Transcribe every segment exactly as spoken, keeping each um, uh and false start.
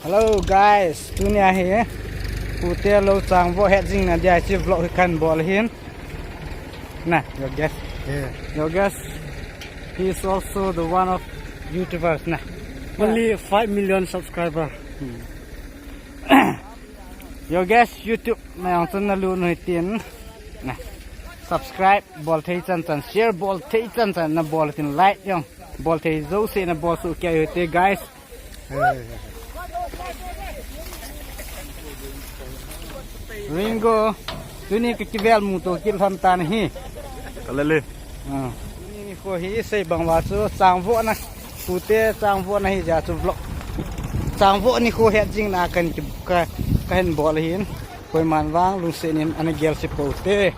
Hello guys, tunia hi pute lou changvoh het jing na dia chi vlog hi kan bol hin. Na, your guess. Yeah. Your guess. He is also the one of YouTubers na. Only five million subscriber. Hmm. Your guess YouTube na yang chun na lu noi tin. Na. Subscribe bol thei chan chan, share bol thei chan chan na bol tin, like jong bol thei jouse na bol su kei te guys. Ringo, tuni ka kivel mu to kil han tan hi. Kalale. Ah. Tuni nikho hi sei bang uva chu changvoh na. Pute changvoh na hi ja chu vlog. Changvoh nikho het jing na kan ki ka, ka hin bol hin. Koiman vang lungset in ana gel si po te.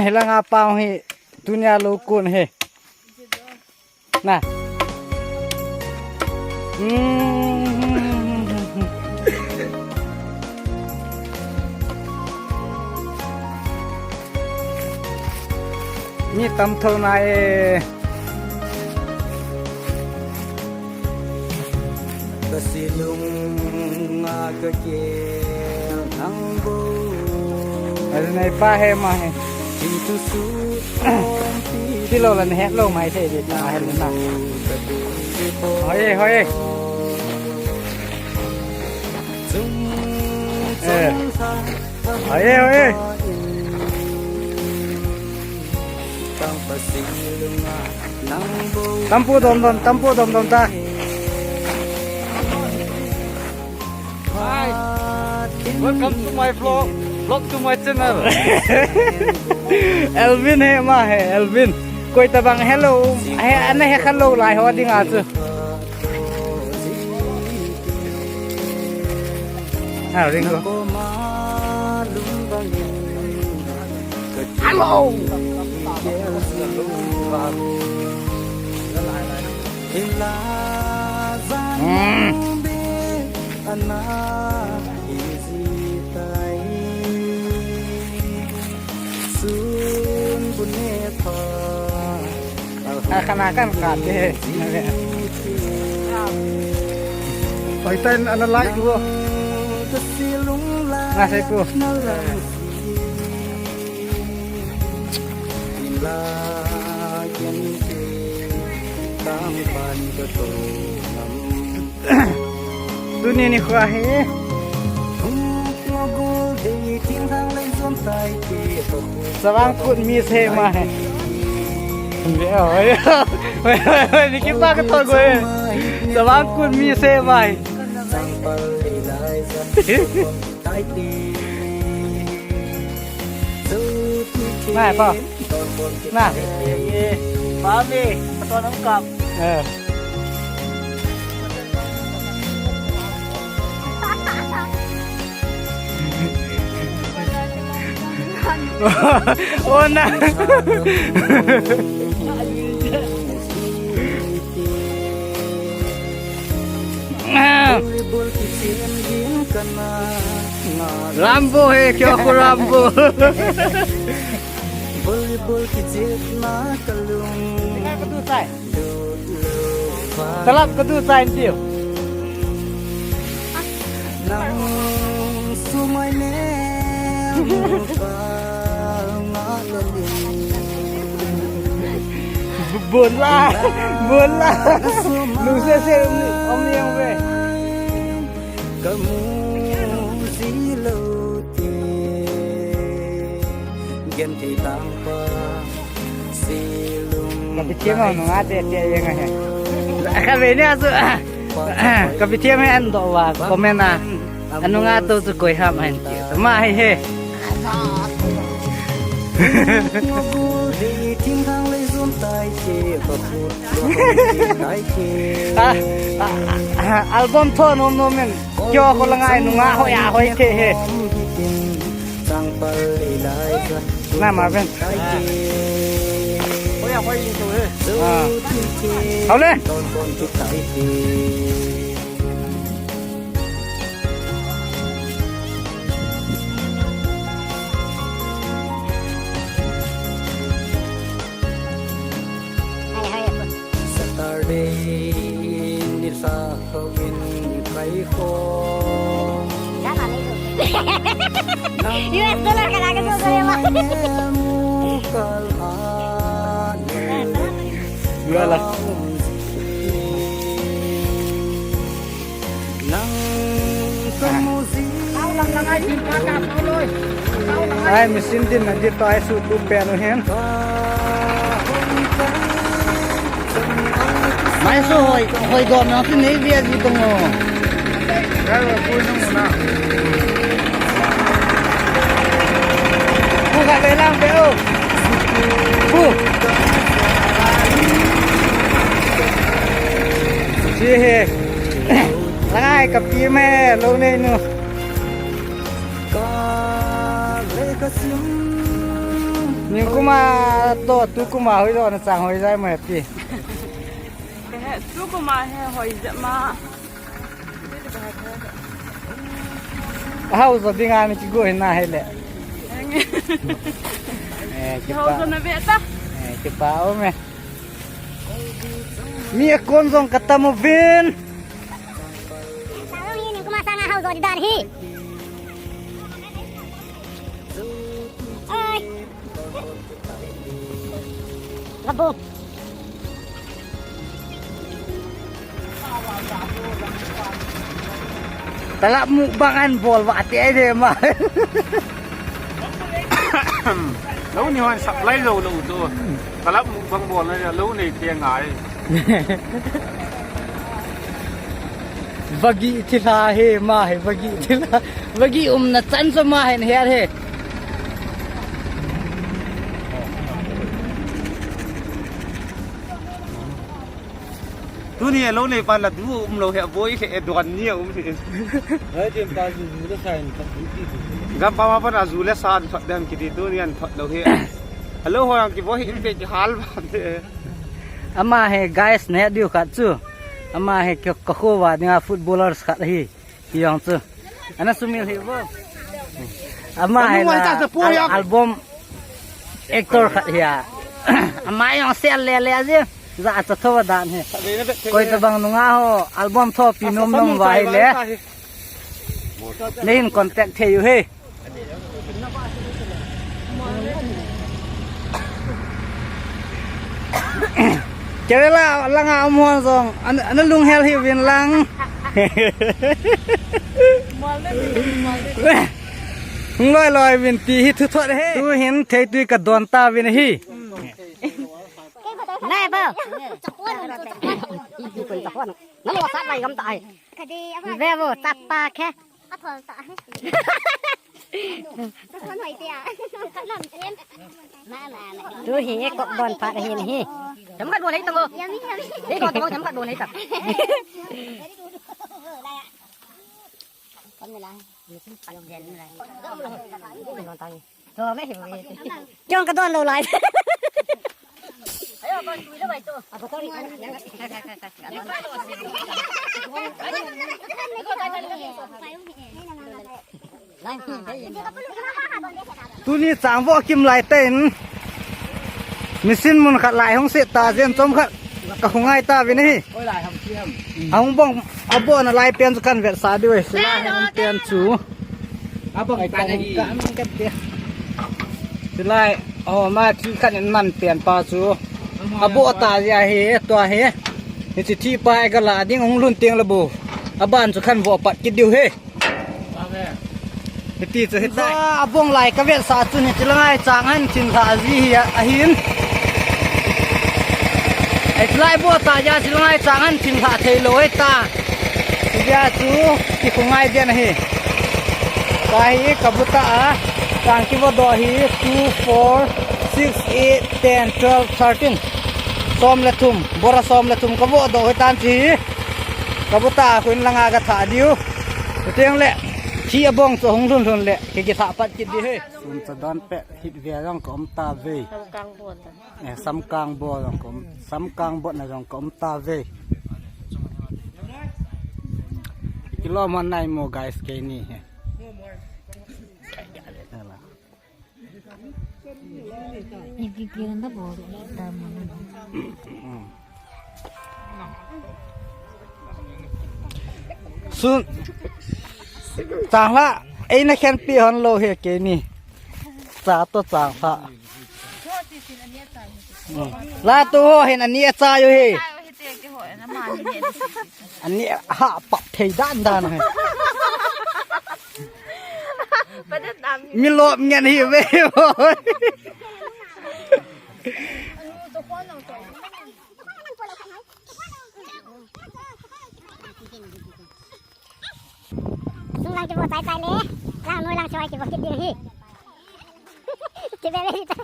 Hilanga pau hi tunia lou kun hi. Na. Hmm. Mi tam tho na e. Ka silung a ka kel nang bo. Ahi nai pa he ma he. Kin tu su. Ti lo la ne he lo mai the di na he na. Hoi hoi. Eh. Hoi hoi. Tampu dom dom, tampu dom dom ta. Hi. Welcome to my vlog. Vlog to my channel. Elvin he ma he, Elvin. Koi tabang hello. He, ana he hello lai ho ding a chu. Ah, Ringo. Hello. Mm. A khana kan ka te. Pai tan ana like ko. Nga sai ko. Tuni nikho hi. Chavang Kut mi se ma he. Ve oi. Oi, oi, oi, ni kipa ka to go he. Chavang Kut mi se ma he. Nai pa. Na. Pami, ato nang kap. Eh. Oh, na. Rambo he, kyo ko Rambo. Volleyball kichep na kalung. Talap ka tu sign tiu. Nang sumai ne. Bola, bola. Lu se se om ni, om ni ang ve. Kamu si lo te. Gen ti tang pa. Silung. Ka bi thiam ang nunga te te yang he. Ka ve ni asu. Ka bi thiam he an do wa comment a. Anunga to chu koi ham hen ti. Ma hi he. Ah, ah, ah, album tho nom nom men. Kyo ko la ngai nunga hoi a hoi the he. Na Marvin. Hoi a hoi to he. Ah. Hao le. U S dollar ka la ka so so ma. Wala. Ai, machine din na di tai su tu pen u hen. Mai su hoi, hoi dom na tu nei bia di tong o. Pu ka be lang be o. Pu. Si he. Lang ai ka pi me lo nei nu. Ning kuma to tu kuma hoi lo na chang hoi jai mai pi. He, tu kuma he hoi je ma. Hau zo dinga ni ki go na he le. Eh, ki hau pa. Zo na be ta. Eh, ki pa o me. Mi a kon zong ka tam uvin. Sa lo ni ni kuma sa nga hau zo di dan hi. Ai. Gabo. Talap mukbang an bol ba ati ai de ma. Lo ni hon supply lo lo tu. Talap mukbang bol na lo nei te ngai. Vagi thilha he ma he, vagi thilha. Vagi umna chan so ma he, he he. Tuni a lo nei pa la du um lo he, boi he, e don ni um he. Hai tem pa zu zu le san pa ti tu. Gam pa ma pa na zu le san pa dem ki ti tuni an thot lo he. Hello ho ang ki bo he in pe ki hal ba. Ama he guys ne diu khat chu. Ama he ka, ka kho va dinga footballers khat hi. Hi jong chu. Ana sumil hi vo. Ama he la al-, album actor khat hi a. Ama jong sel le le a je. Za a cha tho dan he. Koi tabang nunga ho album tho pi nom nom va hi le. Nei hin contact thei u he. Kerala langa um hon zong, an, ana lunghel hi vin lang. Hung loi loi vin ti hi thu thot he. Tu hin thei tui ka don ta vin hi. Nai ba. Na lo sat lai gam ta ai. Ve vo, tapa khe. A thol ta. A thol hoi tia. Ka nom chem. Tu hi e kop don phat ahi ni hi. Cham khat don hei tang o. Yummy, yummy. Hei don tang o, cham khat don hei tang. Kam ni lang. Don tang. Chong ka don lo lai. Tuni chang vo kim lai ten. Machine mun khat lai hung se ta jen chom khat. Ka hung ngai ta vin hi. Oi lai ham ti ham. Ahung bong, abon a lai pen chu kan vet sa diu e. Sila hung pen chu. Abang ai ta hi. Silai, oh, ma thi khat in man pen pa chu. Abo ta ja hi, tua hi. Hichi thi pa e ka la ding hung lhun teng le bo. Aban chu khan vo pat kit diu hi. Hiti chu hita. Abong lai ka vet sa chu hichi la ngai chang han thin lha ji hi a, ahin. Ai lai bo ta ja chi la ngai chang han thin lha thei lo e ta. Tia chu ki khu ngai den hi. Ka hi ka bu ta a, tang ki vo do hi two, four, six, eight, ten, twelve, thirteen. Som le thum, bora som le thum ka vo do hi tan chi. Ka bu ta a khu in langa ka tha diu. Tiang le, thi abong chu hung lhun lhun le, ki ki tha pat kit di hi. Sun cha don pe, hit ve jong ka um ta ve. Samkang bot. Eh, samkang bot jong ka um, samkang bot na jong ka um ta ve. Kilom hon nai mo guys keini he. Hala. Ipi pi na bo ta mo. Hmm. Sun. Chang la. Ei na khen pi hon lo he ke ni. Cha to chang la. La to ho hin ani a cha yo he. Ani ha pap thei dan dan he. Mi lop ngen hi ve. Sung lang kivo chai chai le. Lang noi lang choi kivo kit ding hi. Kive ve ta.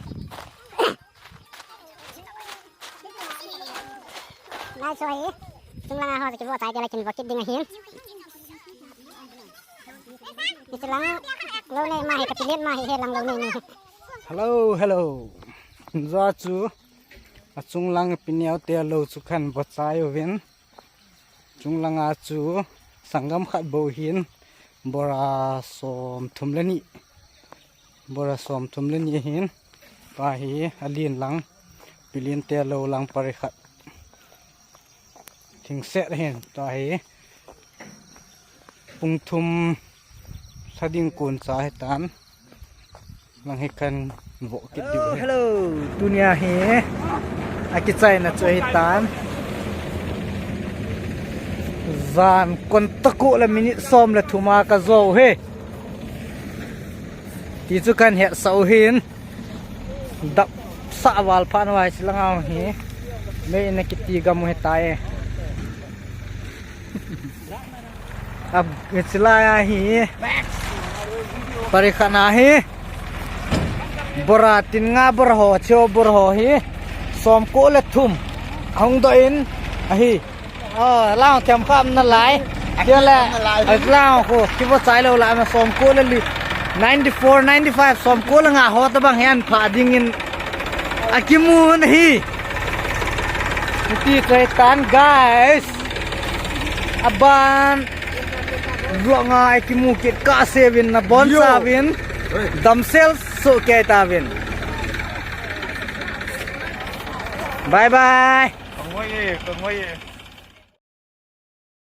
Lai choi. Sung lang a ho kivo chai le kin vo kit ding hin. Kilang lo nei ma hi ka pilet ma hi he lang lo nei ni. Hello, hello. Za chu. Achung lang pi neo te lo chu khan vo chai uvin. Chung langa chu sanggam khat bou hin bora som thum le ni. Bora som thum le ni hin. Tua hi alin lang. Pilin te lo lang pari khat. Thingset hin. Tua hi pung thum sa ding kun cha hi tan. Lang hi kan vo kit diu hi. Hello, tunia hi. Akichaina chu hi tan. Jan kon taku le minute som le thum a ka zo hi. Ti chu kan het sa u hin. Dap sa val phan vai silang au hi. Me in kiti gam hi tai. Ab, hichi lai a hi. Pari khat na hi. Bora tin nga bora ho, cheo bora ho hi. Som ko le thum. Ahung do in. Ahi. Oh, lang thiam kham na lai. Kia le. Lang ko. Kivo chai lo la ma som ko le li. Ninety four, ninety five, som ko le nga ho ta bang hian pha ding in. Akimu na hi. Ti chai tan, guys. Aban. Ruanga kimu kit ka sevin na bon. Yo. Savin. Hey. Damsel so ke tavin. Bye bye. Kangoi e, kangoi e.